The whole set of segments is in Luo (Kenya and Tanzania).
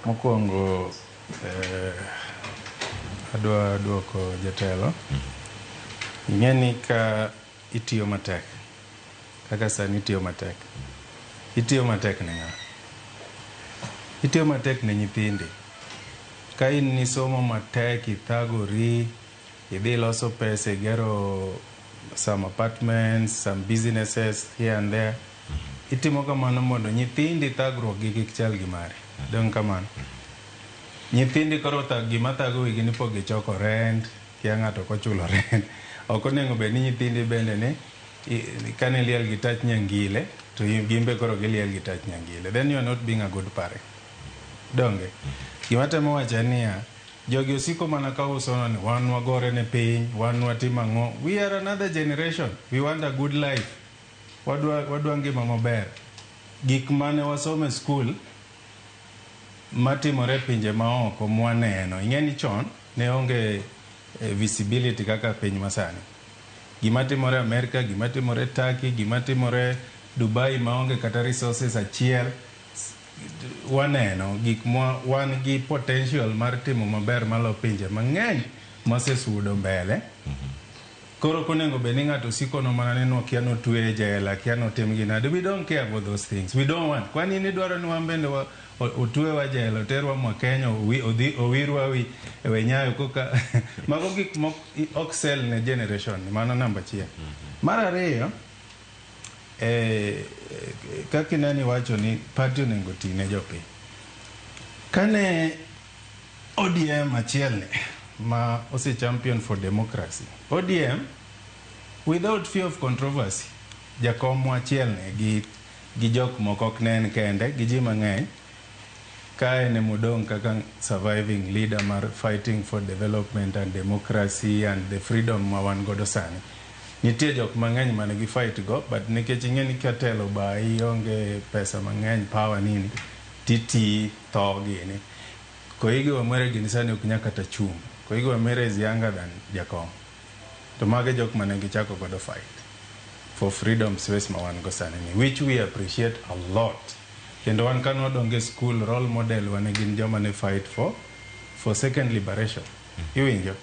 Mokwongo adwa duoko jatelo. Ing'e ni ka itiyo matek, kaka sani itiyo matek, itiyo matek ne ng'a? Itiyo matek ne nyithindi. Ka in nisomo matek, ithagori, idhi loso pesa, igero some apartments, some businesses here and there. Itimo kamano mondo nyithindi thagruok gi kik chal gi mari. Dong' kamano. Nyithindi koro gima thago wigi ni pok gichoko rent, kia ng'ato ok ochulo rent. Ok onego bed ni nyithindi bende ni kane liel gi tach nyangile to gin be koro giliel gi tach nyangile. Then you are not being a good parent. Donge? Gima temo wacho en niya, jogi osiko mana ka usono ni wan wagore ne piny, wan watimo ang'o. We are another generation. We want a good life. Wadwa ngima maber. Gik mane wasomo e skul matimore e pinje maoko mwaneno. Ing'e ni chon ne onge visibility kaka piny masani. Gima timore Amerika, gima timore Turkey, gima timore Dubai maonge kata resources achiel, waneno gik ma wan gi potential mar timo maber malo pinje mang'eny mosesudo mbele. Koro ok onego bed ni ng'ato siko no mana ni kia notwe e jela, kia notim gi nade. We don't care about those things. We don't want. Kwani in idwaro ni wan bende otwewa jela, oterwa mwa Kenya, odhi owirwa wi e nyayo koka mago gik mok ok sell ne generation ni. Mano namba achiel. Mar ariyo, kaka ineno iwacho ni party onego oti ne jopiny. Kane ODM achiel ni ma ose champion for democracy. ODM without fear of controversy, jakom achiel ni gi jok moko ok ne en kende, gi ji mang'eny, ka en emodong' kaka surviving leader mar fighting for development and democracy and the freedom ma wan godo sani. Nitie jok mang'eny mane gi fight go, but nikech ing'e ni ka telo bayi, onge pesa mang'eny, power nini, titi tho gini. Koigi Wamwere gini sani ok nyal kata chung'. Koigi Wamwere is younger than Jakom. To mago e jok mane gichako godo fight for freedom space ma wan go sani ni, which we appreciate a lot. Kendo wan kane wadongo e school, role model wane gin joma ne fight for second liberation. Iwinjo?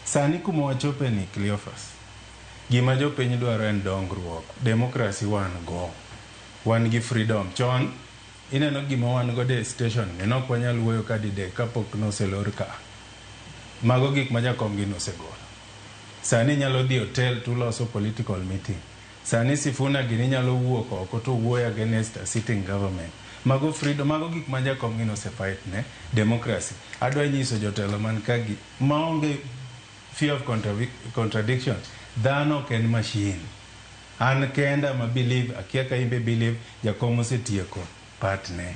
Sani kuma wachope ni Cleophas, gima jopiny dwaro en dongruok. Democracy wan go. Wan gi freedom. Chon, ineno gima wan godo e station ni, nok wanyal wuoyo ka didek kapok noselor ka. Mago gik ma jakom gi nosegolo. Sani inyalo dhi hotel tuloso political meeting. Sani Sifuna gini nyalo wuok oko to wuoyo against a sitting government. Mago freedom, mago gik ma jakom gi nose fight ne democracy. Adwa nyiso jotelo man ka gi maonge fear of contradiction. Dhano ok en machine. An kenda ma believe, akia ka imbe believe, jakom osetieko part ne.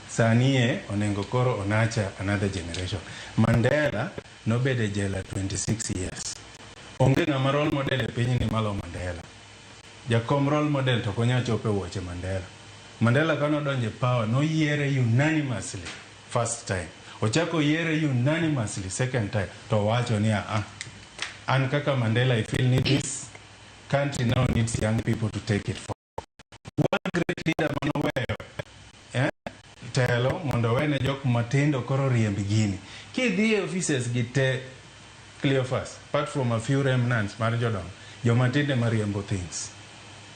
Sani e onego koro onacha another generation. Mandela nobedo e jela 26 years. Onge ng'ama role model e pinyni malo Mandela. Jakom role model to ok onyal chopo e wuoche Mandela. Mandela kane odonjo e power noyiere unanimously first time. Ochako oyiere unanimously second time to owacho ni a an kaka Mandela I feel ni this country now needs young people to take it forward. One great leader manoweyo telo mondo owene jok matindo koro riemb gini. Kidhi e offices gi te Cleophas, apart from a few remnants mar jodongo, joma tindo ema riembo things.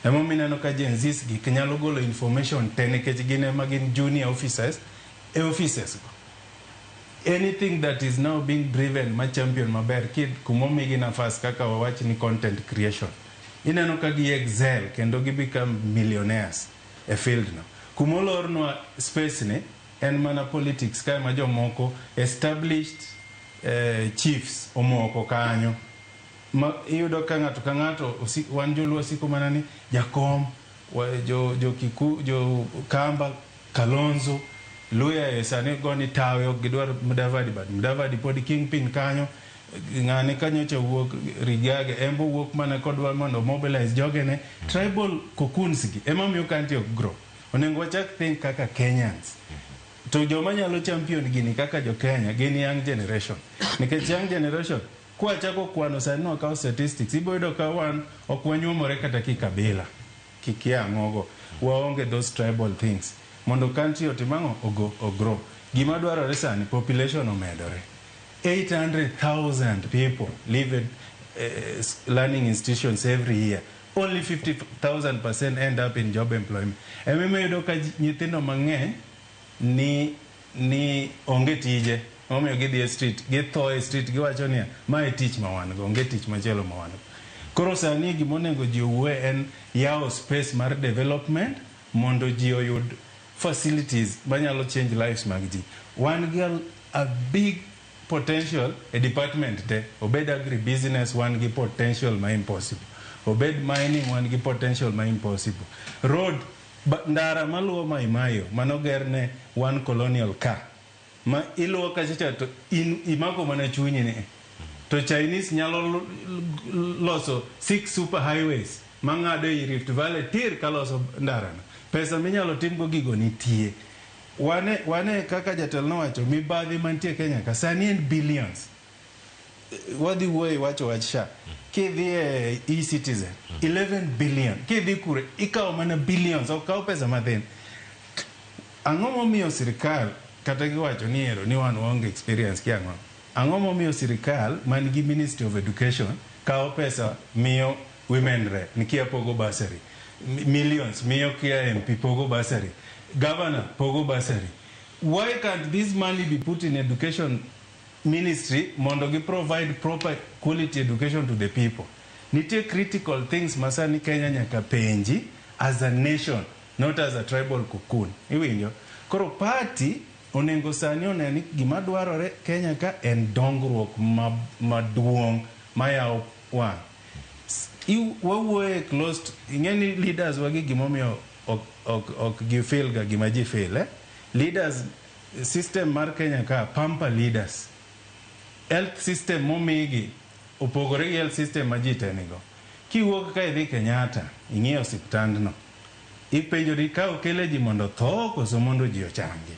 Emomiyo ineno ka Gen Zs gi nyalo golo information te nikech gin ema gin junior officers e offices go. Anything that is now being driven ma champion maber kid kumomigi nafas kaka wawach ni content creation. Ineno ka gi excel kendo gi become millionaires e field no. Kumolornwa space ni en mana politics kae ma jomoko established chiefs omoko kanyo. Ma iyudo ka ng'ato ka ng'ato wan joluo osiko mana ni jakom jo Kiku, jo Kamba, Kalonzo, Luya e sani goni tawe ok gidwar Mudavadi, but Mudavadi pod kingpin kanyo. Ng'ane kanyocha wuok Rigage, en bo wuok mana kodwa mondo mobilize jogene. Tribal cocoons gi ema miyo country ok grow. Onego wachak think kaka Kenyans. To joma nyalo champion gini kaka jo Kenya gin young generation. Nikech young generation kwachako kwano sani nwakawo statistics, ibo yudo ka wan ok wanyuomore kata kikabila, kikia ang'ogo. Waonge those tribal things. Mondo country otim ang'o? Ogo, ogrow. Gima dwarore sani, population omedore. 800,000 people leave learning institutions every year. Only 50,000% end up in job employment. Emomiyo iyudo ka nyithindo mang'eny ni onge tije. Emomiyo gidhi e street, githo e street, giwacho niya, ma e tich ma wan go, onge tich machielo ma wan go. Koro sani gimonego ji owuoye en yawo space mar development mondo ji oyud facilities manyalo change lives mag ji. Wan gi a big potential e department te. Obed agribusiness, wan gi potential ma impossible. Obed mining, wan gi potential ma impossible. Road, ndara maluwo Mai Mahiu, manoger ne one colonial car. Ma iluwo kachacha to in imako mana chunyi ni. To Chinese nyalo loso 6 super highways mang'ado ei Rift Valley tir kaloso ndarano. Pesa minyalo timgo gigo nitie. Wane kaka jatelo nowacho, mibadhi mantie Kenya ka sani en billions. Wadhi wuoyo iwacho wach SHA. Kidhi e e-Citizen, 11 billion. Kidhi kure, ikawo mana billions, ok kaw pesa mathin. Ang'o momiyo sirikal, kata giwacho ni ero ni wan waonge experience ki ang'o? Ang'o momiyo sirikal man gi Ministry of Education kawo pesa miyo women rep, nikia pogo bursary. Millions miyo kia MP pogo bursary. Governor pogo bursary. Why can't this money be put in education ministry mondo gi provide proper quality education to the people? Nitie critical things masani Kenya nyaka penji as a nation, not as a tribal cocoon. Iwinjo? Koro party onego sani one ni gima dwarore Kenya ka en dongruok maduong' mayawo wang'. Wawuoye closed, ing'e ni leaders wagi gimomiyo ok gifeel ga gima ji feel, eh? Leaders, system mar Kenya ka pamper leaders. Health system momigi opogore gi health system ma ji te nigo. Kiwuok ka idhi Kenyatta, ing'iyo osiptandno, ipenjori ka okele ji mondo otho koso mondo ji ochangi.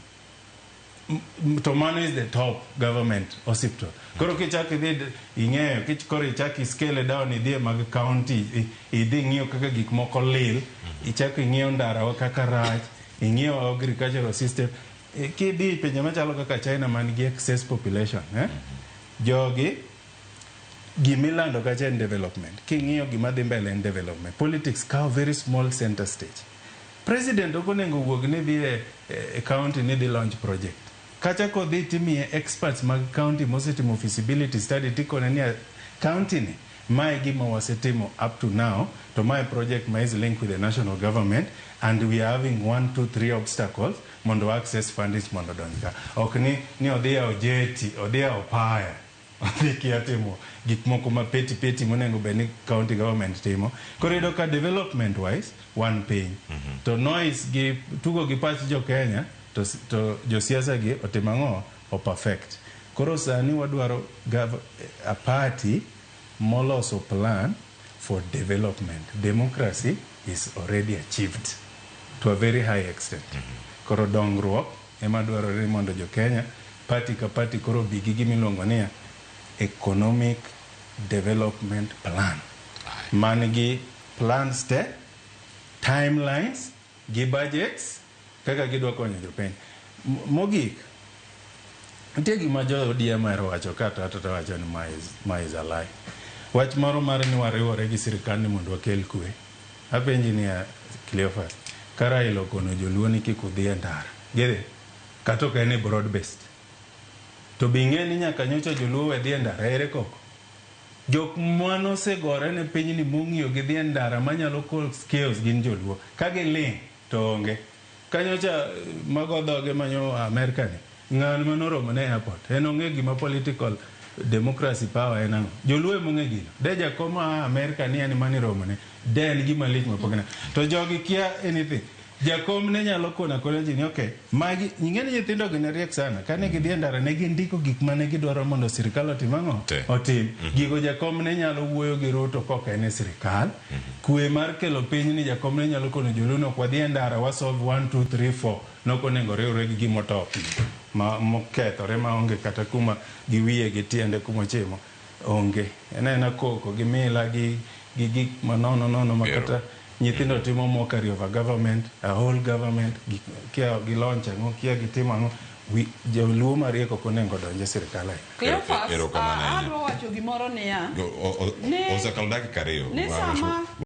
To mano is the top government hospital. Koro kichako idhi ing'eyo, koro ichako i scale down idhi e mag county, idhi ing'iyo kaka gik moko lil, ichako ing'iyo ndarawa kaka rach, ing'iyo agricultural system. Kidhi e pinje machalo kaka China man gi excess population, eh? Jogi gimilando kacha en development. King'iyo gima dhi mbele en development. Politics kawo very small center stage. President ok onego wuog ni dhi e county ni dhi launch project. Kacha kodhi timiye experts mag county mosetimo feasibility study tikone ni county ni mae gima wasetimo up to now to mae project ma is linked with the national government and we are having 1 2 3 obstacles mondo access fundings mondo donj ka. Ok ni odhi yawo jetty, odhi yawo paya. Odhi kia timo gik moko ma petty petty monego bed ni county government timo. Koro iyudo ka development wise wan piny. To noise gi tugo gi pach jo Kenya to josiasa gi otimo ang'o? O perfect. Koro sani wadwaro a party moloso plan for development. Democracy is already achieved to a very high extent. Koro dongruok ema dwarore mondo jo Kenya party ka party koro bi gi gimiluongo ni economic development plan. Man gi plans te, timelines, gi budgets, kaka gidwa konyo jopiny. Mogik, nitie gima jo ODM ohero wacho ka to wacho ni ma is a lie. Wach moro mar ni wariwore gi sirikal ni mondo wakel kwe. Apenji niya, Cleophas, ka Raila okono joluo ni kik udhi e ndara, gidhi? Kata ok en e broad based. To be ing'e ni nyaka nyocha joluo we dhi e ndara, ere koko? Jok manosegore ne pinyni mong'iyo gi dhi e ndara manyalo cause chaos gin joluo. Ka giling' to onge. Kanyocha mago dhoge manyo Amerka ni, ng'ano manoromo ne airport? En ong'e gima political democracy power en ang'o? Joluo ema ong'e gino. De jakom a Amerka ni en maniromo ne, de en gima lich mapok ne. To jogi kia anything. Jakom ne nyalo kono akona ji ni okay, magi, ing'e ni nyithindo gi ne riek sana. Kane gidhi e ndara ne gindiko gik mane gidwaro mondo sirikal otim ang'o? Otim. Gigo jakom ne nyalo wuoyo gi Ruto kok en e sirikal. Kwe mar kelo piny ni jakom ne nyalo kono joluo ni ok wadhi e ndara wa solve 1 2 3 4. Nok onego riwre gi gimotop ma mokethore maonge kata kuma gi wiye gi tiende kumochimo onge. En aena koko gi mila gi gik manono nono ma kata nyithindo timo mockery of a government, a whole government, kia gi launch ang'o, kia gitimo ang'o. Joluo mariek ok onego donj e sirikal ahinya. Cleophas, Erokamano ahinya. adwa wacho gimoro niya. Osekalo dakika 2. Ni sama